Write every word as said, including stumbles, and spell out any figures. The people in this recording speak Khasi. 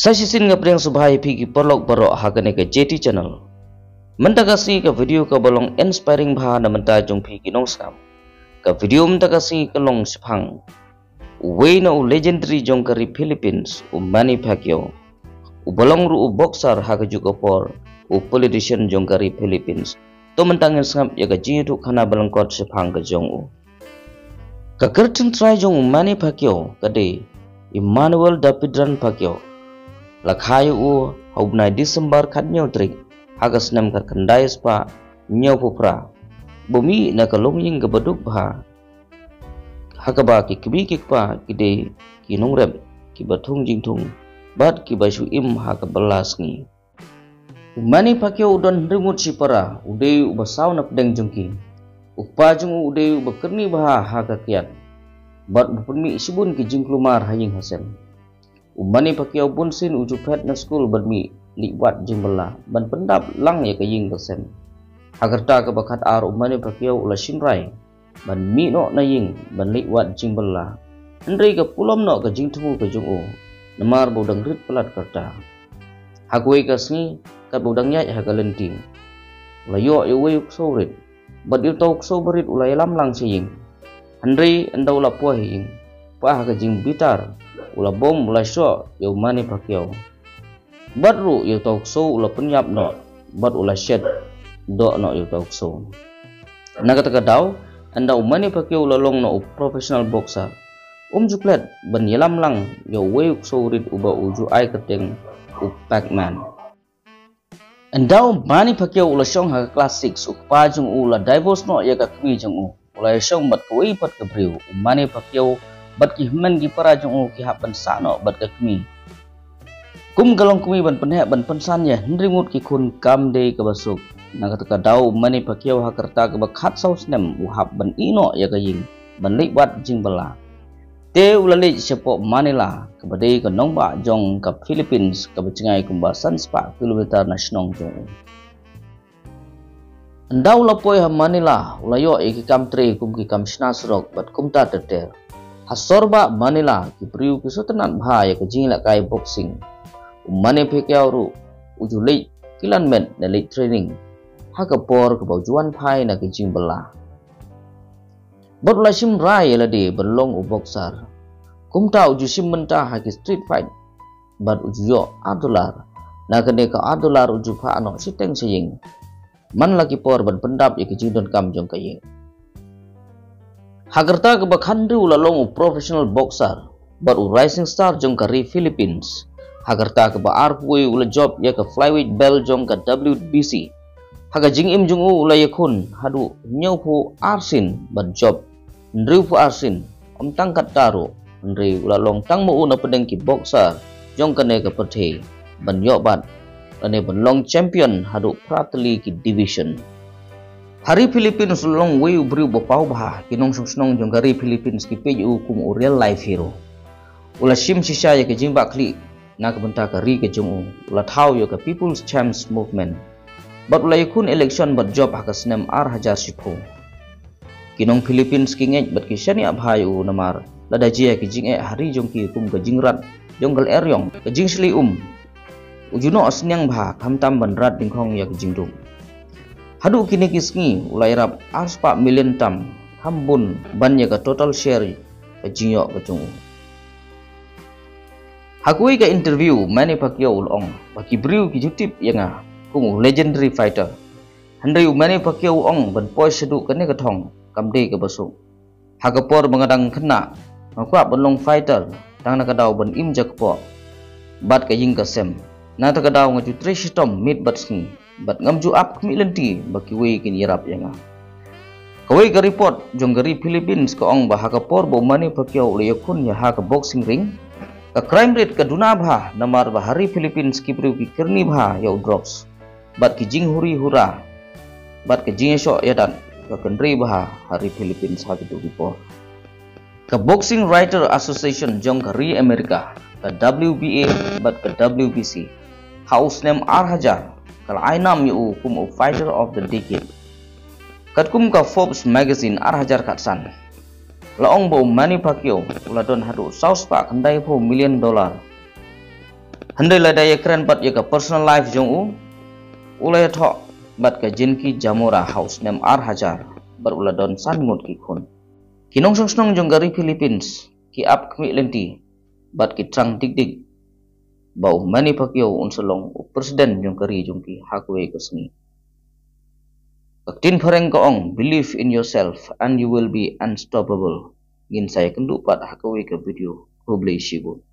Sa shisien nga pdiang sngewbha ïa phi ki paralok baroh ha kane ka J T channel. Mynta ka sngi ka video kaba long inspiring bha na bynta jong phi ki nongsngap. Ka video mynta ka sngi ka long shaphang uwei na u legendary jong ka ri Philippines, u Manny Pacquiao. Uba long ruh u boxer ha kajuh ka por u politician jong ka ri Philippines. To mynta ngin sngap ïa ka jingïathuhkhana ba lyngkot shaphang ka jong u. Ka kyrteng trai jong u Manny Pacquiao ka dei Emmanuel Dapidran Pacquiao. La kha ïa u ha u bnai December khathynñiew tarik ha ka snem khatkhyndai spah hynñiewphew phra. Ba mih na ka longïing kaba duk bha, ha kaba ki kmie ki kpa ki dei ki nongrep kiba thung jingthung bad kiba shu im ha ka bylla sngi. U Manny Pacquiao u don hynriew ngut shipara, u dei uba saw na pdeng jong ki. U kpa jong u u dei uba kyrni bha ha ka kiad bad uba pynmih shibun ki jingkulmar ha ïing ha sem. U Manny Pacquiao bunsien u ju phet na skul ban mih leit wad jingbylla ban pyndap lang ïa ka ïing ka sem. Ha ka rta kaba khatar u Manny Pacquiao u la shim rai ban mih noh na ïing ban leit wad jingbylla. Hynrei ka pulom noh ka jingthmu ka jong u namar ba u dang rit palat ka rta. Ha kawei ka sngi katba u dang ïaid ha ka lynti, u la ïoh ïa uwei u ksew rit bad ïa uta u ksew barit u la ïalam lang sha ïing. Hynrei ynda u la poi ha ïing, pat ha ka jingbitar u la bom u la shoh ïa u Manny Pacquiao. Bad ruh ïa uta u ksew u la pynïap noh bad u la shet doh noh ïa uta u ksew. Na kata ka daw ynda u Manny Pacquiao u la long noh u professional boxer, um ju klet ban ïalam lang ïa uwei u ksew rit uba u ju ai kyrteng u Pac-Man. Ynda u Manny Pacquiao u la shong ha ka klas six, u kpa jong u u la divorce noh ïa ka kmie jong u. U la ïashong bad kawei pat ka briew. U Manny Pacquiao bad ki hynmen ki para jong u ki hap ban sah noh bad ka kmie. Kum ka longkmie ban pynheh ban pynsan ïa hynriew ngut ki khun kam dei kaba suk. Na kata ka daw u Manny Pacquiao ha ka rta kaba khatsaw snem u hap ban ïeh noh ïa ka ïing ban leit wad jingbylla. Te u la leit shapoh Manila kaba dei ka nongbah jong ka Philippines kaba jngai kumba san spah kilometer na shnong jong u. Ynda u la poi ha Manila u la ïoh ïa ki kam trei kum ki kam shna surok bad kumta ter ter. Ha sor bah Manila ki briew ki sngewtynnat bha ïa ka jingïalehkai boxing. U Manny Pacquiao ruh u ju leit kilan met ne leit training ha ka por kaba u ju wan phai na ka jingbylla. Bad u la shim rai ïa lade ban long u boxer. Kumta u ju shim bynta ha ki street fight bad u ju ïoh ar dollar. Na kane ka ar dollar u ju phah noh shiteng sha ïing. Man la ki por ban pyndap ïa ki jingdonkam jong ka ïing. Ha ka rta kaba khathynriew u la long u professional boxer bad u rising star jong ka ri Philippines. Ha ka rta kaba arphew u la jop ïa ka flyweight belt jong ka W B C. Ha ka jingim jong u u la ïakhun haduh hynñiewphew ar sien bad jop hynriewphew ar sien. Ym tang katta ruh, hynrei u la long tang ma u na pdeng ki boxer jong kane ka pyrthei ban ïoh bat lane ban long champion haduh phra tylli ki division. Ha ri Philippines u la long uwei u briew ba paw bha, ki nongshong shnong jong ka ri Philippines ki peit ïa u kum u real life hero. U la shim shisha ïa ka jingbakla khlieh na ka bynta ka ri ka jong u, u la thaw ïa ka People's Champs Movement. Bad u la ïakhun election bad jop ha ka snem ar hajar shiphew. Ki nong Philippines ki ngeit bad ki shaniah bha ïa u namar lada jia ki jingeh ha ri jong ki kum ka jingrat jong ka lyer ïong, ka jingshli um, u ju noh sniang bha khamtam ban rat dyngkhong ïa ka jingduk. Haduh kine ki sngi u la ïarap ar spah million tam kham bun ban ïa ka total share ka jingïoh ka jong u. Ha kawei ka interview Manny Pacquiao u la ong ba ki briew ki ju tip ïa nga kum u legendary fighter. Hynrei u Manny Pacquiao u ong ban poi shaduh kane ka thong kam dei kaba suk. Ha ka por ba nga dang khynnah nga kwah ban long fighter tang na ka daw ban im ja kpoh bad ka ïing ka sem. Na kata ka daw nga ju trei shitom miet bad sngi bad ngam ju ap khmih lynti ba kiwei kin ïarap ïa nga. Kawei ka report jong ka ri Philippines ka ong ba ha ka por ba u Manny Pacquiao u la ïakhun ïa ha ka boxing ring, ka crime rate ka duna bha namar ba ha ri Philippines ki briew ki kyrni bha ïa u drugs bad ki jinghuri hura bad ka jingïashoh ïadat ka kynrei bha ha ri Philippines ha kito ki por. Ka Boxing Writer Association jong ka ri America, ka W B A bad ka W B C, ha u snem ar hajar ka la ai nam ïa u kum u Fighter of the Decade. Katkum ka Forbes Magazine ar hajar khatsan, la ong ba u Manny Pacquiao u la don haduh saw spah khyndaiphew million dollar. Hynrei lada ïakren pat ïa ka personal life jong u, u la ïathoh bad ka Jinki Jamura ha u snem ar hajar bad u la don san ngut ki khun. Ki nongshong shnong jong ka ri Philippines ki ap khmih lynti bad ki thrang dik dik ba u Manny Pacquiao un sa long u president jong ka ri jong ki ha kawei ka sngi. Ka ktien phareng ka ong, "Believe in yourself and you will be unstoppable." Ngin sa ïakynduh pat ha kawei ka video. Khublei shibun.